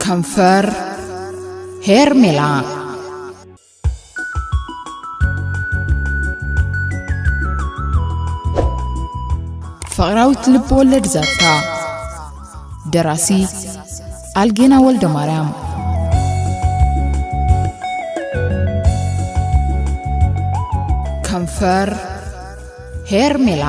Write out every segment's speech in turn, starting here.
ከንፈር ሄርሜላ። ፍቕራዊት ልብ ወለድ ዛንታ። ደራሲ ኣልጌና ወልደ ማርያም። ከንፈር ሄርሜላ።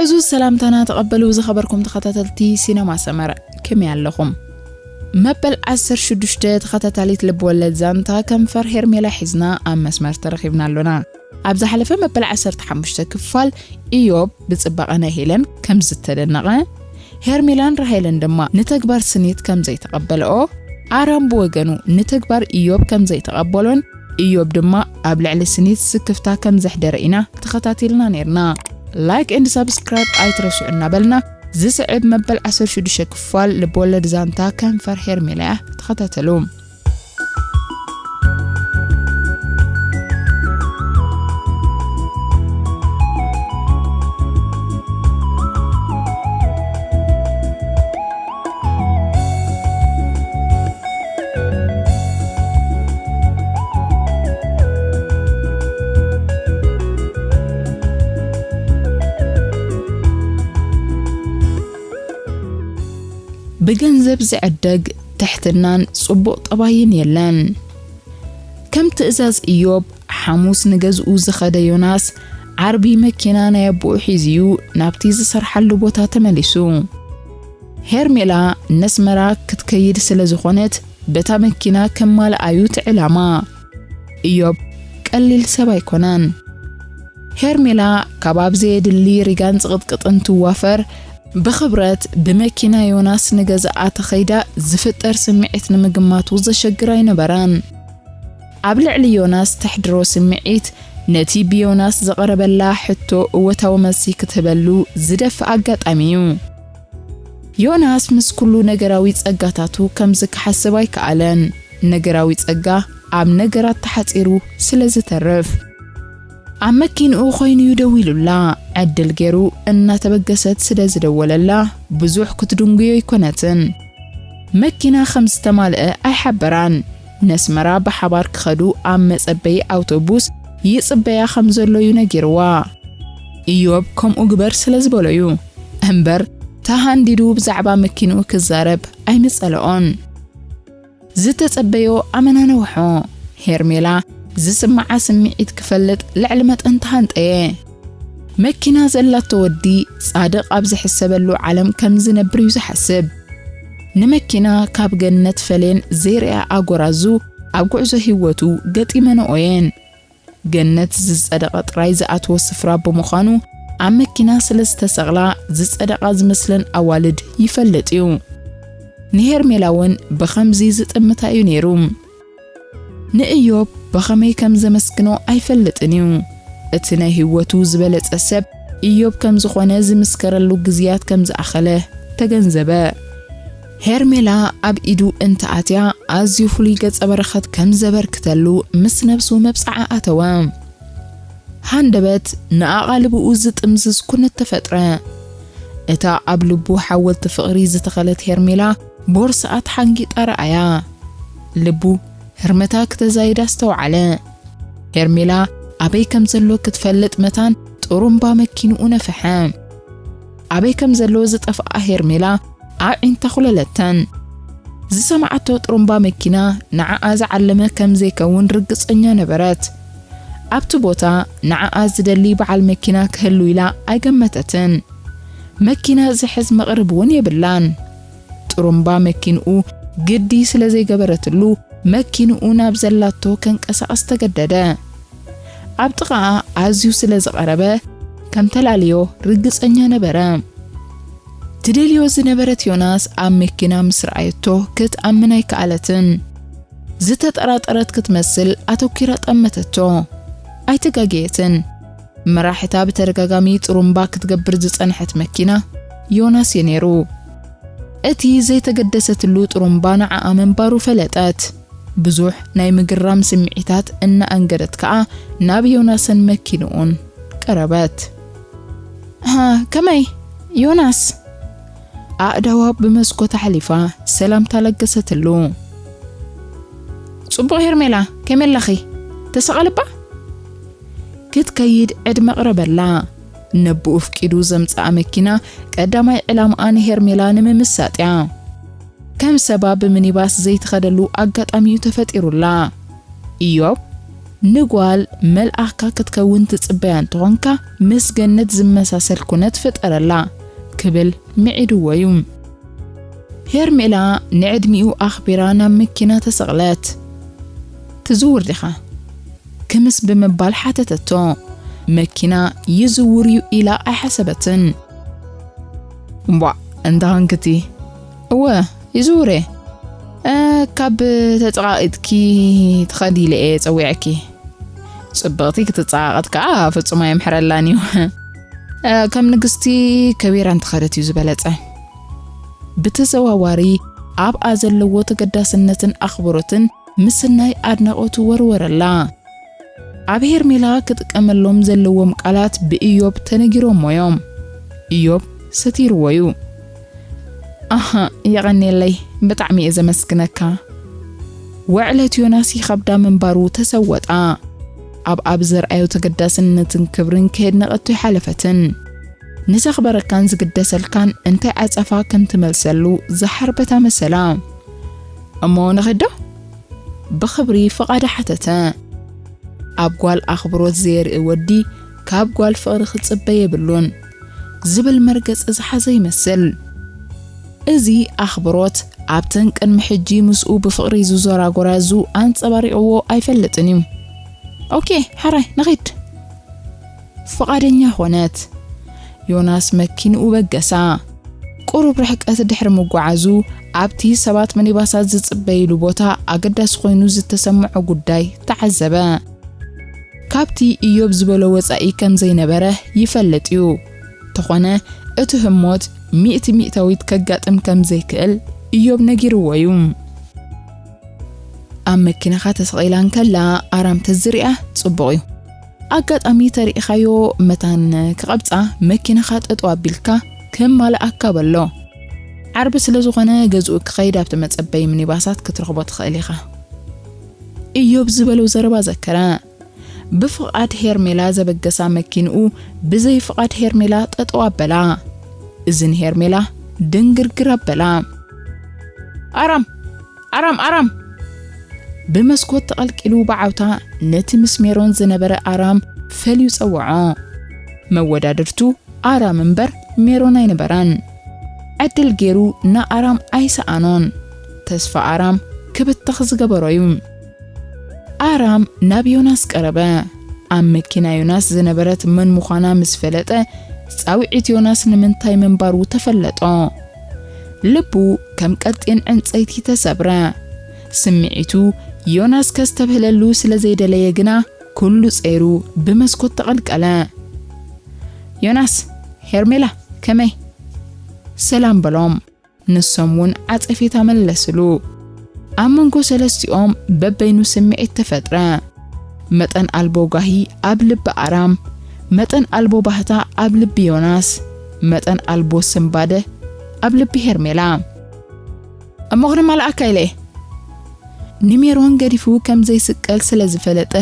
ዕዙዝ ሰላምታና ተቐበሉ ዝኸበርኩም ተኸታተልቲ ሲነማ ሰመር፣ ከመይ ኣለኹም? መበል ዓሰርተ ሽዱሽተ ተኸታታሊት ልብወለድ ዛንታ ከንፈር ሄርሜላ ሒዝና ኣብ መስመር ተረኺብና ኣሎና። ኣብ ዝሓለፈ መበል ዓሰርተ ሓሙሽተ ክፋል ኢዮብ ብጽባቐ ናይ ሄለን ከም ዝተደነቐ፣ ሄርሜላን ራሄልን ድማ ንተግባር ስኒት ከም ዘይተቐበልኦ፣ ኣራም ብወገኑ ንተግባር ኢዮብ ከም ዘይተቐበሎን ኢዮብ ድማ ኣብ ልዕሊ ስኒት ስክፍታ ከም ዘሕደረ ኢና ተኸታቲልና ነይርና። ላይክ ኤንድ ሳብስክራይብ ኣይትረስዑ እናበልና፣ ዝስዕብ መበል ዓሰርተ ሽዱሽተ ክፋል ልብወለድ ዛንታ ከንፈር ሄርሜላ እያ። ተኸታተሉ። ብገንዘብ ዝዕደግ ትሕትናን ጽቡቕ ጠባይን የለን። ከም ትእዛዝ ኢዮብ፣ ሓሙስ ንገዝኡ ዝኸደ ዮናስ፣ ዓርቢ መኪና ናይ ኣቦኡ ሒዙ'ዩ ናብቲ ዝሰርሓሉ ቦታ ተመሊሱ። ሄርሜላ ነስመራ ክትከይድ ስለ ዝኾነት፣ በታ መኪና ከማልኣ'ዩ እቲ ዕላማ። ኢዮብ ቀሊል ሰብ ኣይኮነን። ሄርሜላ ካብ ኣብ ዘየድሊ ሪጋን ጽቕጥቅጥን ትዋፈር፣ ብኽብረት ብመኪና ዮናስ ንገዝኣ ተኸይዳ ዝፍጠር ስምዒት ንምግማቱ ዘሸግር ኣይነበረን። ኣብ ልዕሊ ዮናስ ተሕድሮ ስምዒት፣ ነቲ ብዮናስ ዝቐረበላ ሕቶ እወታዊ መልሲ ክትህበሉ ዝደፍእ ኣጋጣሚ እዩ። ዮናስ ምስ ኩሉ ነገራዊ ጸጋታቱ ከምዚ ክሓስብ ኣይከኣለን። ነገራዊ ጸጋ ኣብ ነገራት ተሓጺሩ ስለ ዝተርፍ። ኣብ መኪንኡ ኮይኑ'ዩ ደዊሉላ። ዕድል ገይሩ እናተበገሰት ስለ ዝደወለላ ብዙሕ ክትድንጉዮ ኣይኮነትን። መኪና ከም ዝተማልአ ኣይሓበራን። ነስመራ ብሓባር ክኸዱ ኣብ መጸበዪ ኣውቶቡስ ይጽበያ ከም ዘሎ'ዩ ነጊርዋ። ኢዮብ ከምኡ ግበር ስለ ዝበሎ'ዩ። እምበር ተሃንዲዱ ብዛዕባ መኪንኡ ክዛረብ ኣይምጸልኦን። ዝተጸበዮ ኣመና ነውሖ። ሄርሜላ ዝስምዓ ስምዒት ክፈልጥ ልዕሊ መጠን ተሃንጠየ። መኪና ዘላቶ ወዲ ጻድቕ ኣብ ዝሕሰበሉ ዓለም ከም ዝነብር እዩ ዝሓስብ። ንመኪና ካብ ገነት ፈሌን ዘይርኣ ኣጎራዙ ኣብ ጉዕዞ ህይወቱ ገጢመንኦ እየን። ገነት ዝጸደቐ ጥራይ ዝኣትዎ ስፍራ ብምዃኑ፣ ኣብ መኪና ስለ ዝተሰቕላ ዝጸደቓ ዝመስለን ኣዋልድ ይፈልጥ እዩ። ንሄርሜላ እውን ብኸምዚ ዝጥምታ እዩ ነይሩ። ንእዮብ ብኸመይ ከም ዘመስግኖ ኣይፈልጥን እዩ። እቲ ናይ ህይወቱ ዝበለጸ ሰብ እዮብ ከም ዝኾነ ዝምስከረሉ ግዝያት ከም ዝኣኸለ ተገንዘበ። ሄርሜላ ኣብ ኢዱ እንተኣትያ፣ ኣዝዩ ፍሉይ ገጸ በረኸት ከም ዘበርክተሉ ምስ ነብሱ መብጽዓ ኣተወ። ሃንደበት ንኣቓልብኡ ዝጥምዝዝ ኩነት ተፈጥረ። እታ ኣብ ልቡ ሓወልቲ ፍቕሪ ዝተኸለት ሄርሜላ፣ ቦርስኣ ተሓንጊጣ ረኣያ። ልቡ ህርመታ ክተዛይድ ኣስተውዓለ። ሄርሜላ ኣበይ ከም ዘሎ ክትፈልጥ መታን ጥሩምባ መኪንኡ ነፍሐ። ኣበይ ከም ዘሎ ዝጠፍኣ ሄርሜላ ኣዒንታ ኩለለተን። ዝሰምዓቶ ጥሩምባ መኪና ንዓኣ ዝዓለመ ከም ዘይከውን ርግጸኛ ነበረት። ኣብቲ ቦታ ንዓኣ ዝደሊ በዓል መኪና ክህሉ ኢላ ኣይገመተትን። መኪና ዝሕዝ መቕርብ እውን የብላን። ጥሩምባ መኪንኡ ግዲ ስለ ዘይገበረትሉ፣ መኪንኡ ናብ ዘላቶ ከንቀሳቐስ ተገደደ። ኣብ ጥቓኣ ኣዝዩ ስለ ዝቐረበ፣ ከም ተላልዮ ርግጸኛ ነበረ። ትደልዮ ዝነበረት ዮናስ ኣብ መኪና ምስ ረኣየቶ ክትኣምን ኣይከኣለትን። ዝተጠራጠረት ክትመስል ኣተኲራ ጠመተቶ። ኣይተጋገየትን። መራሕታ ብተደጋጋሚ ጥሩምባ ክትገብር ዝጸንሐት መኪና ዮናስ እዩ ነይሩ። እቲ ዘይተገደሰትሉ ጥሩምባ ንዓኣ ምንባሩ ፈለጠት። ብዙሕ ናይ ምግራም ስምዒታት እናኣንገደት ከኣ ናብ ዮናስን መኪንኡን ቀረበት። "ሃ፣ ከመይ ዮናስ?" ኣእዳዋ ብመስኮት ኣሕሊፋ ሰላምታ ለገሰትሉ። "ጽቡቕ ሄርሜላ፣ ከመይ ኣለኺ? ተሰቐልባ?" ክትከይድ ዕድመ ኣቕረበላ። ነብኡ ኣፍቂዱ ዘምጽኣ መኪና ቀዳማይ ዕላምኣ ንሄርሜላ ንምምሳጥ እያ። ከም ሰባ ብሚኒባስ ዘይትኸደሉ ኣጋጣሚ እዩ ተፈጢሩላ። "ኢዮብ፣ ንጓል መልኣኽካ ክትከውን ትጽበያ እንተኾንካ፣ ምስ ገነት ዝመሳሰል ኩነት ፍጠረላ" ክብል ምዒድዎ እዩ። ሄርሜላ ንዕድሚኡ ኣኽቢራ ናብ መኪና ተሰቕለት። "ትዝውር ዲኻ?" ክምስ ብምባል ሓተተቶ። መኪና ይዝውር እዩ ኢላ ኣይሓሰበትን። "እምቧ፣ እንተ ኾንክቲ?" "እወ፣ ይዝውር እየ። እ፣ ካብ ተጸቓቒጥኪ ትኸዲ ኢለ እየ ጸዊዐኪ። ጽብቕቲ ክትጸቓቐጥ ከኣ ፍጹም ኣየምሕረላን እዩ። እ፣ ከም ንግስቲ ከቢራ እንተኸደት እዩ ዝበለጸ።" ብተዘዋዋሪ ኣብኣ ዘለዎ ተገዳስነትን ኣኽብሮትን ምስናይ ኣድናቖቱ ወርወረላ። ኣብ ሄርሜላ ክጥቀመሎም ዘለዎም ቃላት ብእዮብ ተነጊሮሞ እዮም። እዮብ ሰቲርዎ እዩ። "ኣሃ፣ የቐንየለይ፣ ብጣዕሚ እየ ዘመስግነካ።" ውዕለት ዮናስ ይኸብዳ ምንባሩ ተሰወጣ። ኣብ ኣብ ዘርኣዮ ተገዳስነትን ክብርን ከየድነቐቶ ኣይሓለፈትን። ንዘኽበረካን ዝግደሰልካን እንታይ ዓጸፋ ከም ትመልሰሉ ዝሓርበታ መሰላ። "እሞ ንኺድ ዶ?" ብኽብሪ ፍቓዳ ሓተተ። ኣብ ጓል ኣኽብሮት ዘየርኢ ወዲ ካብ ጓል ፍቕሪ ክጽበ የብሉን ዝብል መርገጺ ዝሓዘ ይመስል። እዚ ኣኽብሮት ኣብተን ቅድሚ ሕጂ ምስኡ ብፍቕሪ ዝዞራ ጎራዙ ኣንጸባሪቕዎ ኣይፈልጥን እዩ። "ኦኬ፣ ሓራይ ንኺድ።" ፍቓደኛ ኾነት። ዮናስ መኪንኡ በገሳ። ቁሩብ ርሕቀት ድሕሪ ምጓዓዙ፣ ኣብቲ ሰባት ሚኒባሳት ዝጽበይሉ ቦታ ኣገዳሲ ኮይኑ ዝተሰምዖ ጉዳይ ተዓዘበ። ካብቲ እዮብ ዝበሎ ወጻኢ ከም ዘይነበረ ይፈልጥ እዩ። ተኾነ፣ እቲ ህሞት ሚእቲ ሚእታዊት ከጋጥም ከም ዘይክእል እዮብ ነጊርዎ እዩ። ኣብ መኪናኻ ተሰቒላ እንከላ ኣራም ተዝሪኣ ጽቡቕ እዩ። ኣጋጣሚ ተሪኢኻዮ መታን ክቐብጻ መኪናኻ ጠጠው ኣቢልካ ከማልኣካ በሎ። ዓርቢ ስለ ዝኾነ ገዝኡ ክኸይድ ኣብቲ መጸበዪ ሚኒባሳት ክትረኽቦ ትኽእል ኢኻ። እዮብ ዝበሎ ዘረባ ዘከረ። ብፍቓድ ሄርሜላ ዘበገሳ መኪንኡ ብዘይ ፍቓድ ሄርሜላ ጠጠው ኣበላ። እዚ ንሄርሜላ ድንግርግር ኣበላ። ኣራም! ኣራም! ኣራም! ብመስኮት ተቐልቂሉ ብዓውታ ነቲ ምስ ሜሮን ዝነበረ ኣራም ፈልዩ ጸውዖ። መወዳድርቱ ኣራም እምበር ሜሮን ኣይነበራን። ዕድል ገይሩ ንኣራም ኣይሰኣኖን። ተስፋ ኣራም ክብተኽ ዝገበሮ እዩ። ኣራም ናብ ዮናስ ቀረበ። ኣብ መኪና ዮናስ ዝነበረት መን ምዃና ምስ ፈለጠ፣ ጻውዒት ዮናስ ንምንታይ ምንባሩ ተፈለጦ። ልቡ ከም ቀጢን ዕንጸይቲ ተሰብረ። ስምዒቱ ዮናስ ከስተብህለሉ ስለ ዘይደለየ ግና፣ ኩሉ ጸይሩ ብመስኮት ተቐልቀለ። "ዮናስ፣ ሄርሜላ፣ ከመይ?" ሰላም በሎም። ንሶም እውን ዓጸፌታ መለስሉ። ኣብ መንጎ ሰለስቲኦም በበይኑ ስምዒት ተፈጥረ። መጠን ኣልቦ ጓሂ ኣብ ልቢ ኣራም፣ መጠን ኣልቦ ባህታ ኣብ ልቢ ዮናስ፣ መጠን ኣልቦ ስንባደ ኣብ ልቢ ሄርሜላ። "እሞ ክንማልኣካ ኢለ እየ። ንሜሮን ገዲፉ ከም ዘይስቀል ስለ ዝፈለጠ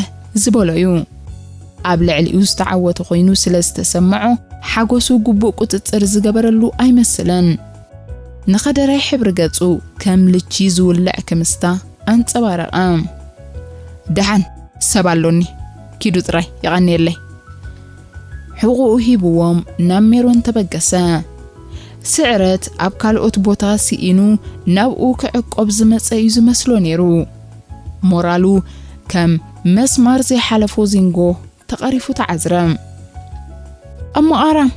ዝበሎ እዩ። ኣብ ልዕሊኡ ዝተዓወተ ኮይኑ ስለ ዝተሰምዖ፣ ሓጎሱ ግቡእ ቁጽጽር ዝገበረሉ ኣይመስልን። ንኸደራይ ሕብሪ ገጹ ከም ልቺ ዝውልዕ ክምስታ ኣንጸባረቐ። ደሓን፣ ሰብ ኣሎኒ፣ ኪዱ ጥራይ፣ የቐንየለይ።" ሕቑኡ ሂብዎም ናብ ሜሮን ተበገሰ። ስዕረት ኣብ ካልኦት ቦታ ስኢኑ ናብኡ ክዕቆብ ዝመጸ እዩ ዝመስሎ ነይሩ። ሞራሉ ከም መስማር ዘይሓለፎ ዚንጎ ተቐሪፉ ተዓዝረ። "እሞ ኣራም፣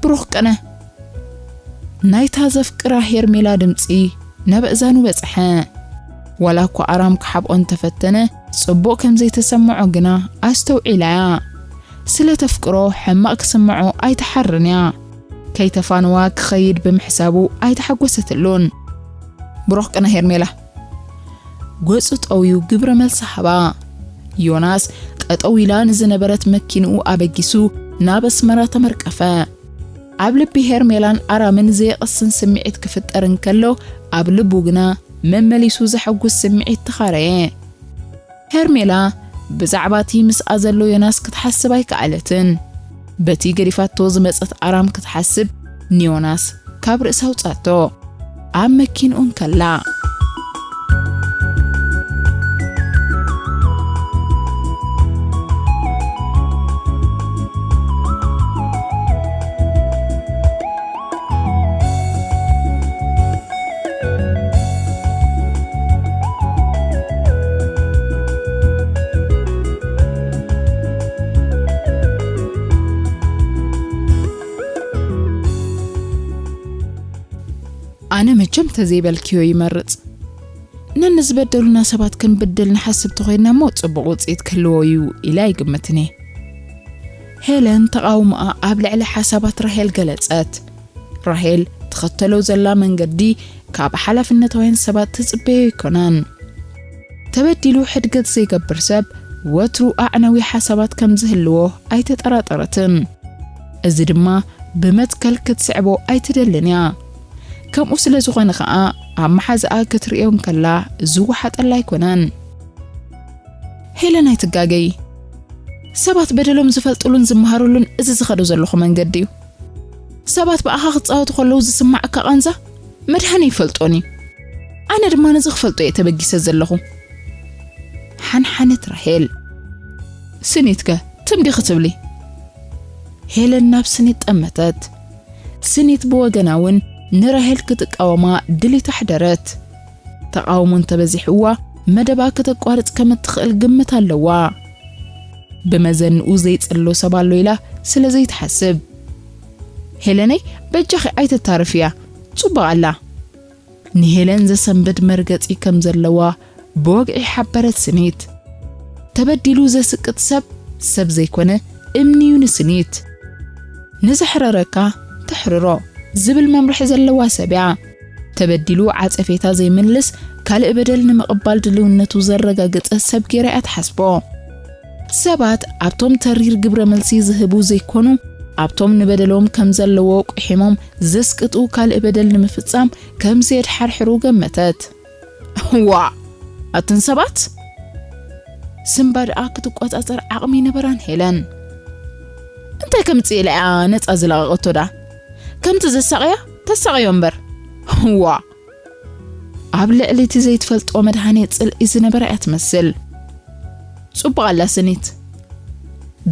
ብሩኽ ቅነ!" ናይታ ዘፍቅራ ሄርሜላ ድምጺ ናብ እዛኑ በጽሐ። ዋላ እኳ ኣራም ክሓብኦ እንተፈተነ፣ ጽቡቕ ከም ዘይተሰምዖ ግና ኣስተውዒላያ። ስለ ተፍቅሮ ሕማቕ ክስምዖ ኣይትሓርን እያ። ከይተፋነዋ ክኸይድ ብምሕሳቡ ኣይተሓጎሰትሉን። ብሩኽ ቅነ ሄርሜላ። ገጹ ጠውዩ ግብረ መልሲ ሃባ። ዮናስ ጠጠው ኢላ ንዝነበረት መኪንኡ ኣበጊሱ ናብ ኣስመራ ተመርቀፈ። ኣብ ልቢ ሄርሜላን ኣራምን ዘየቕስን ስምዒት ክፍጠር እንከሎ፣ ኣብ ልቡ ግና መመሊሱ ዘሐጉስ ስምዒት ተኻረየ። ሄርሜላ ብዛዕባ እቲ ምስኣ ዘሎ ዮናስ ክትሓስብ ኣይከኣለትን። በቲ ገዲፋቶ ዝመጸት ኣራም ክትሓስብ ንዮናስ ካብ ርእሳ ኣውጻቶ። ኣብ መኪንኡ እንከላ። ኣነ መቸም ተዘይበልክዮ ይመርጽ። ነንዝበደሉና ሰባት ክንብድል ንሓስብ ተኾይንና እሞ ጽቡቕ ውጽኢት ክህልዎ እዩ ኢለ ኣይግምትን እየ። ሄለን ተቓውሞኣ ኣብ ልዕሊ ሓሳባት ራሄል ገለጸት። ራሄል ትኸተሎ ዘላ መንገዲ ካብ ሓላፍነታውያን ሰባት ትጽበዮ ኣይኮነን። ተበዲሉ ሕድገት ዘይገብር ሰብ ወትሩ ኣዕናዊ ሓሳባት ከም ዝህልዎ ኣይተጠራጠረትን። እዚ ድማ ብመትከል ክትስዕቦ ኣይትደልን እያ። ከምኡ ስለ ዝኾነ ኸኣ ኣብ መሓዛኣ ክትርእዮ እንከላ ዝወሓጠላ ኣይኮነን። ሄለን ኣይትጋገዪ። ሰባት በደሎም ዝፈልጡሉን ዝመሃሩሉን እዚ ዝኸዶ ዘለኹ መንገዲ እዩ። ሰባት ብኣኻ ክጻወቱ ከለዉ ዝስማዓካ ቃንዛ መድሃኒ ይፈልጦን እዩ። ኣነ ድማ ነዚ ክፈልጦ እየ ተበጊሰ ዘለኹ። ሓንሓነት ራሄል። ስኒትከ ትም ዲኺ ትብሊ? ሄለን ናብ ስኒት ጠመተት። ስኒት ብወገና እውን ንራሄል ክትቃወማ ድሌት ኣሕደረት። ተቓውሞ እንተበዚሕዋ መደባ ከተቋርጽ ከም እትኽእል ግምት ኣለዋ። ብመዘንኡ ዘይጽሎ ሰብ ኣሎ ኢላ ስለ ዘይትሓስብ። ሄለነይ በጃኺ ኣይተታርፍያ፣ ጽቡቕ ኣላ። ንሄለን ዘሰንብድ መርገጺ ከም ዘለዋ ብወግዒ ሓበረት ስኒት። ተበዲሉ ዘስቅጥ ሰብ፣ ሰብ ዘይኮነ እምኒ'ዩ ንስኒት። ንዘሕረረካ ተሕርሮ ዝብል መምርሒ ዘለዋ ሰብ እያ። ተበዲሉ ዓጸፌታ ዘይምልስ ካልእ በደል ንምቕባል ድልውነቱ ዘረጋገጸ ሰብ ገይራ እያ ትሓስቦ። ሰባት ኣብቶም ተሪር ግብረ መልሲ ዝህቡ ዘይኮኑ፣ ኣብቶም ንበደሎም ከም ዘለዎ ቁሒሞም ዘስቅጡ ካልእ በደል ንምፍጻም ከም ዘየድሓርሕሩ ገመተት። ዋ! ኣትን ሰባት ስምባ ደኣ ክትቆጻጸር ዓቕሚ ነበራን ሄለን። እንታይ ከምጽእ ኢላ እያ ነጻ ዝለቐቐቶ ደኣ? ከምቲ ዘሳቕያ ተሳቕዮ እምበር። ዋ! ኣብ ልዕሊ እቲ ዘይትፈልጦ መድሃኔ ጽልኢ ዝነበራ እያ ትመስል። ጽቡቕ ኣላ ስኒት።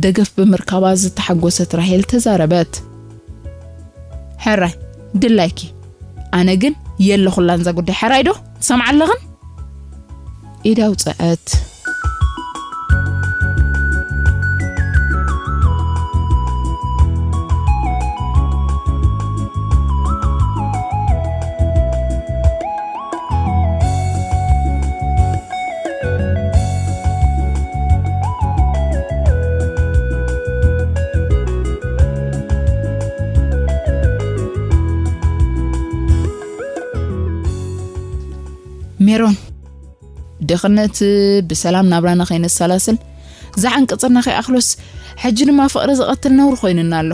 ደገፍ ብምርካባ ዝተሓጎሰት ራሄል ተዛረበት። ሕራይ፣ ድላይኪ። ኣነ ግን የለኹላን እዛ ጉዳይ። ሕራይ ዶ? ትሰምዓ ኣለኽን? ኢድ ኣውጽአት። ሜሮን፣ ድኽነት ብሰላም ናብራና ከይነሰላስል ዝዓንቀጸና ከይኣኽሎስ፣ ሕጂ ድማ ፍቕሪ ዝቐትል ነውሪ ኮይኑና ኣሎ።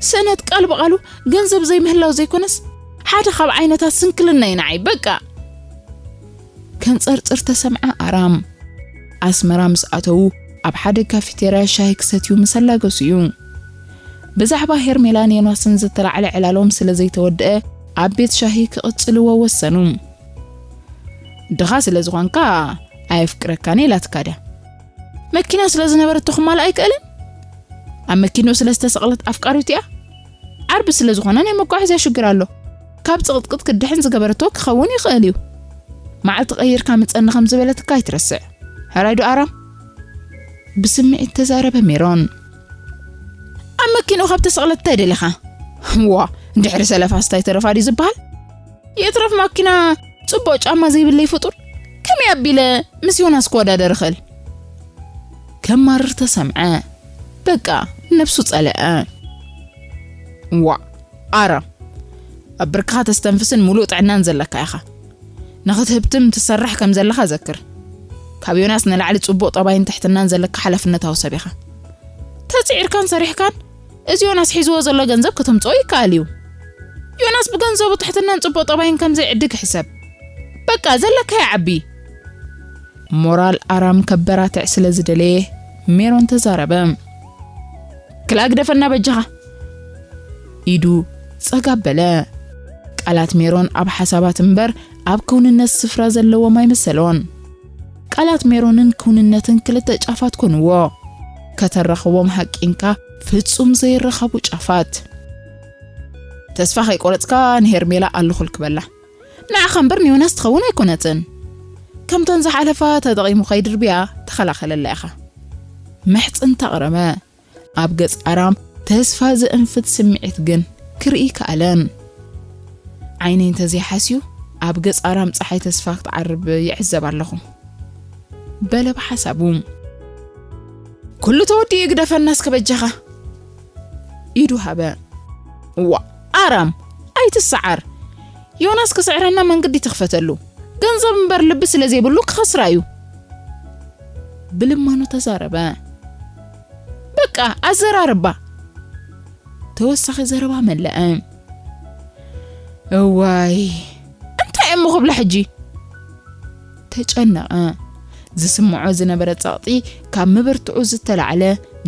ስእነት ቃል ብቓሉ ገንዘብ ዘይምህላው ዘይኮነስ፣ ሓደ ካብ ዓይነታት ስንክልና እዩ ንዓይ። በቃ! ከንጸርጽር ተሰምዐ ኣራም። ኣስመራ ምስ ኣተዉ፣ ኣብ ሓደ ካፊቴርያ ሻሂ ክሰትዩ ምስ ኣላገሱ እዩ። ብዛዕባ ሄርሜላን ዮናስን ዝተላዕለ ዕላሎም ስለ ዘይተወድአ፣ ኣብ ቤት ሻሂ ክቕጽልዎ ወሰኑ። ድኻ ስለ ዝኾንካ ኣየፍቅረካን ኢላትካ ድያ? መኪና ስለ ዝነበረቶ ክማልእ ኣይክእልን? ኣብ መኪንኡ ስለ ዝተሰቕለት ኣፍቃሪቱ እያ? ዓርቢ ስለ ዝኾነ ናይ መጓዓዝያ ሽግር ኣሎ። ካብ ጽቕጥቅጥ ክድሕን ዝገበረቶ ክኸውን ይኽእል እዩ። መዓልቲ ቀይርካ ምጸኒ ከም ዝበለትካ ኣይትረስዕ። ሕራይ ዶ ኣራም? ብስምዒት ተዛረበ ሜሮን። ኣብ መኪንኡ ካብ ተሰቕለት እንታይ ደሊኻ? ዋ፣ ድሕሪ ሰለፋስ እንታይ ተረፋ ድዩ ዝበሃል? የትረፍ ማኪና ጽቡቕ ጫማ ዘይብለይ ፍጡር ከመይ ኣቢለ ምስ ዮናስ ክወዳደር እኽእል? ከማርር ተሰምዐ። በቃ፣ ነብሱ ጸለአ። ዋ፣ ኣረ፣ ኣብ ብርክኻ ተስተንፍስን ምሉእ ጥዕናን ዘለካ ኢኻ። ንኽትህብትም ትሰርሕ ከም ዘለኻ ዘክር። ካብ ዮናስ ንላዕሊ ጽቡቕ ጠባይን ትሕትናን ዘለካ ሓላፍነታዊ ሰብ ኢኻ። ተጽዒርካን ሰሪሕካን፣ እዚ ዮናስ ሒዝዎ ዘሎ ገንዘብ ከተምጽኦ ይከኣል እዩ። ዮናስ ብገንዘቡ ትሕትናን ጽቡቕ ጠባይን ከም ዘይዕድግ ሕሰብ። በቃ፣ ዘለካ ይዓቢ። ሞራል ኣራም ከበራትዕ ስለ ዝደለየ፣ ሜሮን ተዛረበ። ክልኣ ግደፈና በጃኻ። ኢዱ ጸጋብ በለ። ቃላት ሜሮን ኣብ ሓሳባት እምበር ኣብ ክውንነት ስፍራ ዘለዎም ኣይመሰሎን። ቃላት ሜሮንን ክውንነትን ክልተ ጫፋት ኮንዎ። ከተራኽቦም ሃቂንካ ፍጹም ዘይረኸቡ ጫፋት። ተስፋ ከይቆረጽካ ንሄርሜላ ኣለኹልክ በላ። ንዓኻ እምበር ንዮናስ ትኸውን ኣይኮነትን። ከምተን ዝሓለፋ ተጠቒሙ ከይድርብያ ተኸላኸለላ ኢኻ። ምሕጽንታ ኣቕረበ። ኣብ ገጽ ኣራም ተስፋ ዘእንፍት ስምዒት ግን ክርኢ ከኣለን። ዓይነይ እንተዘይሓስዩ ኣብ ገጽ ኣራም ጸሓይ ተስፋ ክትዓርብ ይዕዘብ ኣለኹ። በለ ብሓሳቡ። ኩሉ ተወዲኡ ግደፈና እስከ በጃኻ። ኢዱ ሃበ። ዋ፣ ኣራም፣ ኣይትሰዓር። ዮናስ ክስዕረና መንገዲ ትኽፈተሉ። ገንዘብ እምበር ልቢ ስለ ዘይብሉ ክኸስራ እዩ። ብልማኖ ተዛረበ። በቃ፣ ኣዘራርባ። ተወሳኺ ዘረባ መለአ። እዋይ፣ እንታይ እሞ ክብላ ሕጂ? ተጨነቐ። ዝስምዖ ዝነበረ ጸቕጢ ካብ ምብርትዑ ዝተላዕለ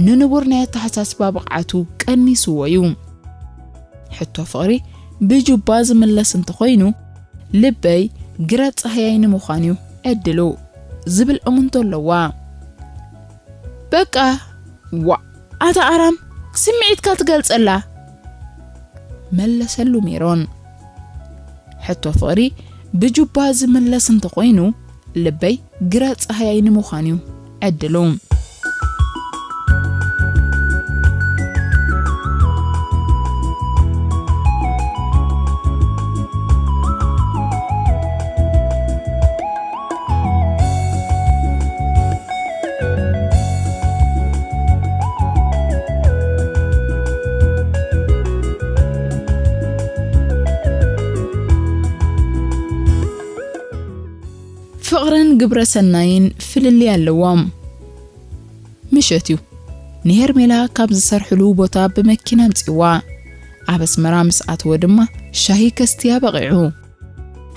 ንንቡር ናይ ኣተሓሳስባ ብቕዓቱ ቀኒስዎ እዩ። ሕቶ ፍቕሪ ብጁባ ዝምለስ እንተኾይኑ፣ ልበይ ግረ ጻህያይ ንምዃን እዩ ዕድሉ ዝብል እምንቶ ኣለዋ። በቃ፣ ዋ፣ ኣታ ኣራም፣ ስምዒትካ ትገልጸላ። መለሰሉ ሜሮን። ሕቶ ፍቕሪ ብጁባ ዝምለስ እንተኾይኑ፣ ልበይ ግረ ጻህያይ ንምዃን እዩ ዕድሉ። ፍቕርን ግብረ ሰናይን ፍልልይ ኣለዎም። ምሸት እዩ። ንሄርሜላ ካብ ዝሰርሕሉ ቦታ ብመኪና ኣምጺዋ። ኣብ ኣስመራ ምስ ኣተወ ድማ ሻሂ ከስትያ በቒዑ።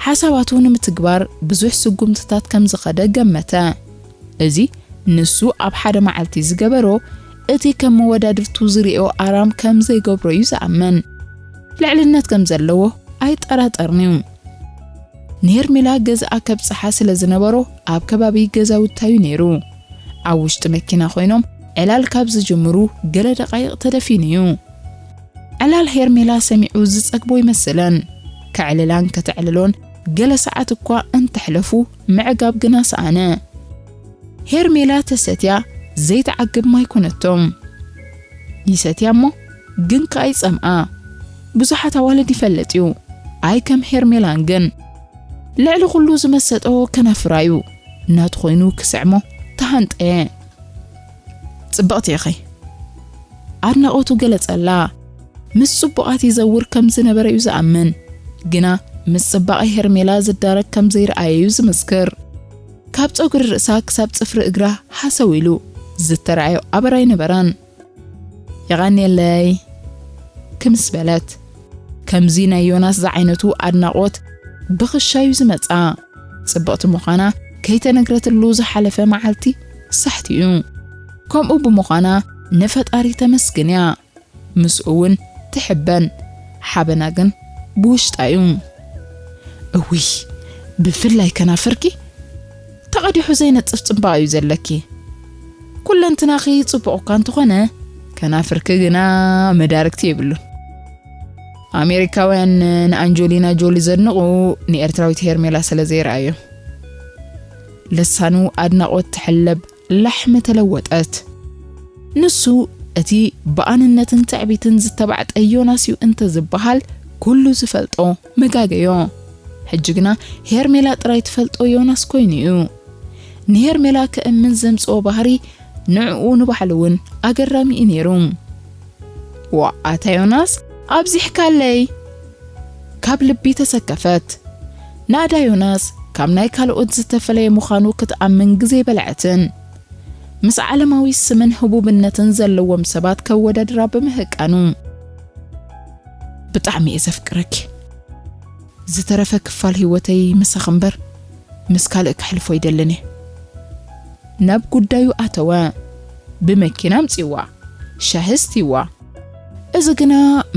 ሓሳባቱ ንምትግባር ብዙሕ ስጉምትታት ከም ዝኸደ ገመተ። እዚ ንሱ ኣብ ሓደ መዓልቲ ዝገበሮ፣ እቲ ከም መወዳድርቱ ዝርእዮ ኣራም ከም ዘይገብሮ እዩ ዝኣምን። ልዕልነት ከም ዘለዎ ኣይጠራጠርን እዩ። ንሄርሜላ ገዛኣ ከብጽሓ ስለ ዝነበሮ ኣብ ከባቢ ገዛውታዩ ነይሩ። ኣብ ውሽጢ መኪና ኮይኖም ዕላል ካብ ዝጅምሩ ገለ ደቓይቕ ተደፊኑ እዩ። ዕላል ሄርሜላ ሰሚዑ ዝጸግቦ ይመስለን። ከዕልላን ከተዕልሎን ገለ ሰዓት እኳ እንተሕለፉ ምዕጋብ ግና ሰኣነ። ሄርሜላ ተሰትያ ዘይትዓግብ ማይ ኮነቶም። ይሰትያ እሞ ግን ከኣ ይጸምኣ። ብዙሓት ኣዋልድ ይፈልጥ እዩ። ኣይ ከም ሄርሜላን ግን። ልዕሊ ኩሉ ዝመሰጦ ከናፍራ እዩ። ናቱ ኮይኑ ክስዕሞ ተሃንጠየ። ጽብቕቲ ኢኺ። ኣድናቖቱ ገለጸላ። ምስ ጽቡቓት ይዘውር ከም ዝነበረ እዩ ዝኣምን። ግና ምስ ጽባቐ ሄርሜላ ዝዳረግ ከም ዘይረኣየ እዩ ዝምስክር። ካብ ጸጉሪ ርእሳ ክሳብ ጽፍሪ እግራ ሃሰው ኢሉ ዝተራእዮ ኣበር ኣይነበረን። የቐንየለይ ክምስ በለት። ከምዚ ናይ ዮናስ ዝዓይነቱ ኣድናቖት ብኽሻ እዩ ዝመጻ። ጽብቕቲ ምዃና ከይተነግረትሉ ዝሓለፈ መዓልቲ ሳሕቲ እዩ። ከምኡ ብምዃና ንፈጣሪ ተመስግን እያ። ምስኡ እውን ትሕበን። ሓበና ግን ብውሽጣ እዩ። እውይ፣ ብፍላይ ከናፍርኪ ተቐዲሑ ዘይነጽፍ ጽባቐ እዩ ዘለኪ። ኩለንትናኺ ጽቡቕ እኳ እንተኾነ፣ ከናፍርኪ ግና መዳርግቲ የብሉን። ኣሜሪካውያን ንኣንጆሊና ጆሊ ዘድንቑ ንኤርትራዊት ሄርሜላ ስለ ዘይረኣዩ። ልሳኑ ኣድናቖት ትሕለብ ላሕሚ ተለወጠት። ንሱ እቲ ብኣንነትን ትዕቢትን ዝተባዕጠ ዮናስ እዩ እንተ ዝበሃል፣ ኩሉ ዝፈልጦ መጋገዮ። ሕጂ ግና ሄርሜላ ጥራይ ትፈልጦ ዮናስ ኮይኑ እዩ። ንሄርሜላ ከእምን ዘምጽኦ ባህሪ ንዕኡ ንባዕሉ እውን ኣገራሚ እዩ ነይሩ። "ዋእ ኣታ ዮናስ፣ ኣብዚሕካለይ!" ካብ ልቢ ተሰከፈት። ናእዳ ዮናስ ካብ ናይ ካልኦት ዝተፈለየ ምዃኑ ክትኣምን ግዜ በልዐትን። ምስ ዓለማዊ ስምን ህቡብነትን ዘለዎም ሰባት ከወዳድራ ብምህቃኑ። "ብጣዕሚ እየ ዘፍቅረኪ። ዝተረፈ ክፋል ህይወተይ ምሳኺ እምበር ምስ ካልእ ከሕልፎ ኣይደልን እየ።" ናብ ጉዳዩ ኣተወ። ብመኪና ኣምጺዋ፣ ሻሂ ኣስትይዋ። እዚ ግና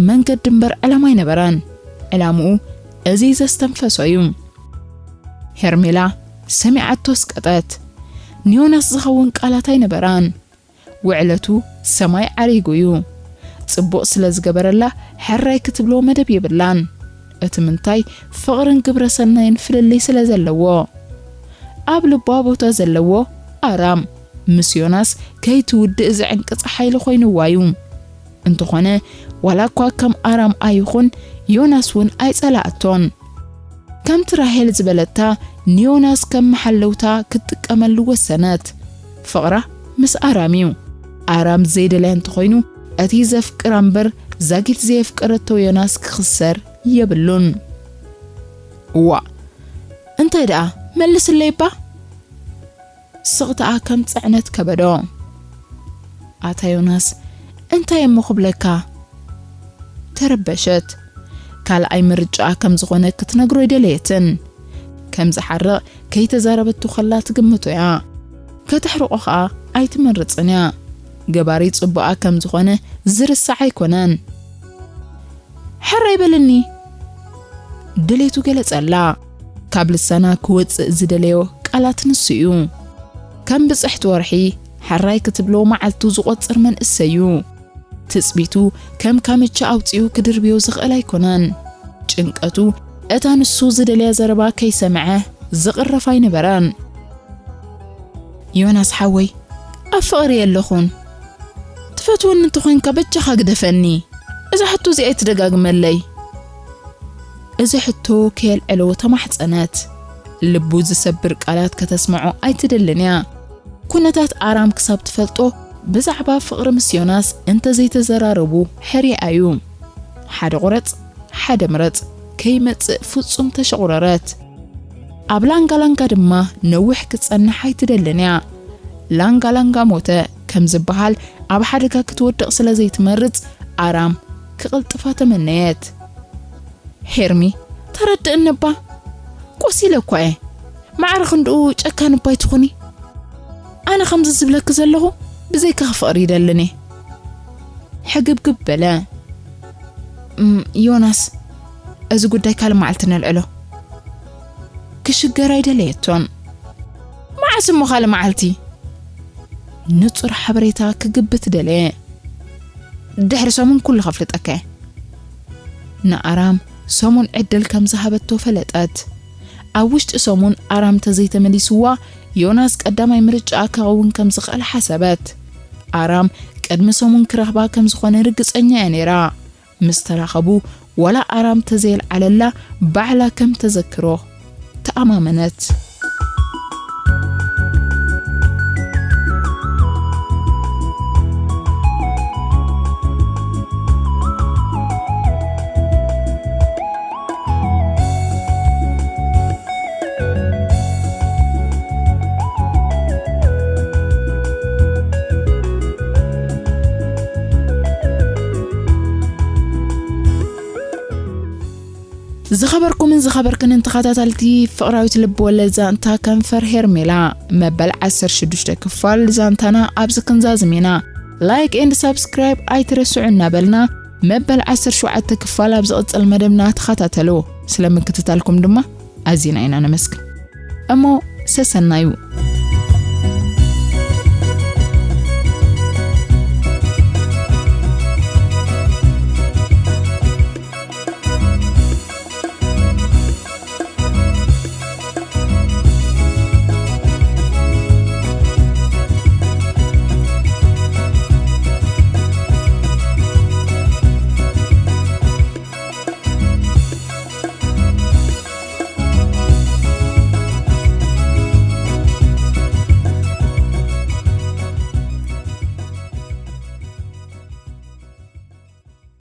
መንገዲ እምበር ዕላማ ኣይነበራን። ዕላምኡ እዚ ዘስተንፈሶ እዩ። ሄርሜላ ሰሚዓቶ ኣስቀጠት። ንዮናስ ዝኸውን ቃላት ኣይነበራን። ውዕለቱ ሰማይ ዓሪጉ እዩ። ጽቡቕ ስለ ዝገበረላ ሕራይ ክትብሎ መደብ የብላን። እቲ ምንታይ ፍቕርን ግብረ ሰናይን ፍልልይ ስለ ዘለዎ። ኣብ ልቧ ቦታ ዘለዎ ኣራም ምስ ዮናስ ከይትውድእ ዝዕንቅጽ ሓይሊ ኮይንዋ እዩ። እንተኾነ ዋላ እኳ ከም ኣራም ኣይኹን ዮናስ እውን ኣይጸላኣቶን። ከምቲ ራሄል ዝበለታ ንዮናስ ከም መሓለውታ ክትጥቀመሉ ወሰነት። ፍቕራ ምስ ኣራም እዩ። ኣራም ዘይደልያ እንተኾይኑ እቲ ዘፍቅራ እምበር ዛጊት ዘየፍቀረቶ ዮናስ ክኽሰር የብሉን። "እዋ እንታይ ደኣ መልስለይ እባ?" ስቕታኣ ከም ጽዕነት ከበዶ። "ኣታ ዮናስ እንታይ እሞ ክብለካ?" ተረበሸት። ካልኣይ ምርጫኣ ከም ዝኾነ ክትነግሮ ኣይደለየትን። ከም ዝሓርቕ ከይተዛረበቶ ከላ ትግምቶ እያ። ከተሕርቆ ኸኣ ኣይትመርጽን እያ። ገባሪ ጽቡኣ ከም ዝኾነ ዝርሳዕ ኣይኮነን። "ሕራይ በልኒ!" ድሌቱ ገለጸላ። ካብ ልሳና ክወጽእ ዝደለዮ ቃላት ንሱ እዩ። ከም ብጽሕቲ ወርሒ ሕራይ ክትብሎ መዓልቱ ዝቖጽር መንእሰይ እዩ። ትጽቢቱ ከም ካምቻ ኣውጺኡ ክድርብዮ ዝኽእል ኣይኮነን። ጭንቀቱ እታ ንሱ ዝደልያ ዘረባ ከይሰምዐ ዝቕረፍ ኣይነበረን። "ዮናስ ሓወይ፣ ኣብ ፍቕሪ የለኹን። ትፈትወኒ እንተኾይንካ በጃኻ ግደፈኒ። እዛ ሕቶ እዚኣ ኣይትደጋግመለይ።" እዚ ሕቶ ከየልዕሎ ተማሕጸነት። ልቡ ዝሰብር ቃላት ከተስምዖ ኣይትደልን እያ። ኩነታት ኣራም ክሳብ ትፈልጦ ብዛዕባ ፍቕሪ ምስ ዮናስ እንተዘይተዘራረቡ ሕርያ እዩ። ሓደ ቁረጽ፣ ሓደ ምረጽ ከይመጽእ ፍጹም ተሸቑረረት። ኣብ ላንጋ ላንጋ ድማ ነዊሕ ክትጸንሕ ኣይትደልን እያ። ላንጋ ላንጋ ሞተ ከም ዝበሃል ኣብ ሓደጋ ክትወድቕ ስለ ዘይትመርጽ ኣራም ክቕልጥፋ ተመነየት። "ሄርሚ፣ ተረድእኒ እባ። ቆሲለ እኳ እየ። ማዕረ ክንድኡ ጨካን እባ ኣይትኹኒ። ኣነ ከምዚ ዝብለኪ ዘለኹ ብዘይካኺ ፍቕሪ ይደልን እየ።" ሕግብግብ በለ። "እም፣ ዮናስ፣ እዚ ጉዳይ ካልእ መዓልቲ ነልዕሎ። ክሽገር ኣይደለየቶን።" "መዓስ እሞ ካልእ መዓልቲ?" ንጹር ሓበሬታ ክግብት ደለየ። "ድሕሪ ሰሙን ኩሉ ከፍልጠካ እየ።" ንኣራም ሰሙን ዕድል ከም ዝሃበቶ ፈለጠት። ኣብ ውሽጢ ሰሙን ኣራም ተዘይተመሊስዋ፣ ዮናስ ቀዳማይ ምርጫኣ ክኸውን ከም ዝኽእል ሓሰበት። ኣራም ቅድሚ ሰሙን ክረኽባ ከም ዝኾነ ርግጸኛ እያ ነይራ። ምስ ተራኸቡ፣ ዋላ ኣራም ተዘየልዓለላ፣ ባዕላ ከም ተዘክሮ ተኣማመነት። ዝኸበርኩምን ዝኸበርክንን ተኸታተልቲ ፍቕራዊት ልብ ወለድ ዛንታ ከንፈር ሄርሜላ፣ መበል ዓሰርተ ሽዱሽተ ክፋል ዛንታና ኣብዚ ክንዛዝም ኢና። ላይክ ኤንድ ሳብስክራይብ ኣይትረስዑ እናበልና፣ መበል ዓሰርተ ሸውዓተ ክፋል ኣብ ዝቕጽል መደብና ተኸታተሉ። ስለ ምክትታልኩም ድማ ኣዚና ኢና ነመስግን። እሞ ሰሰናዩ።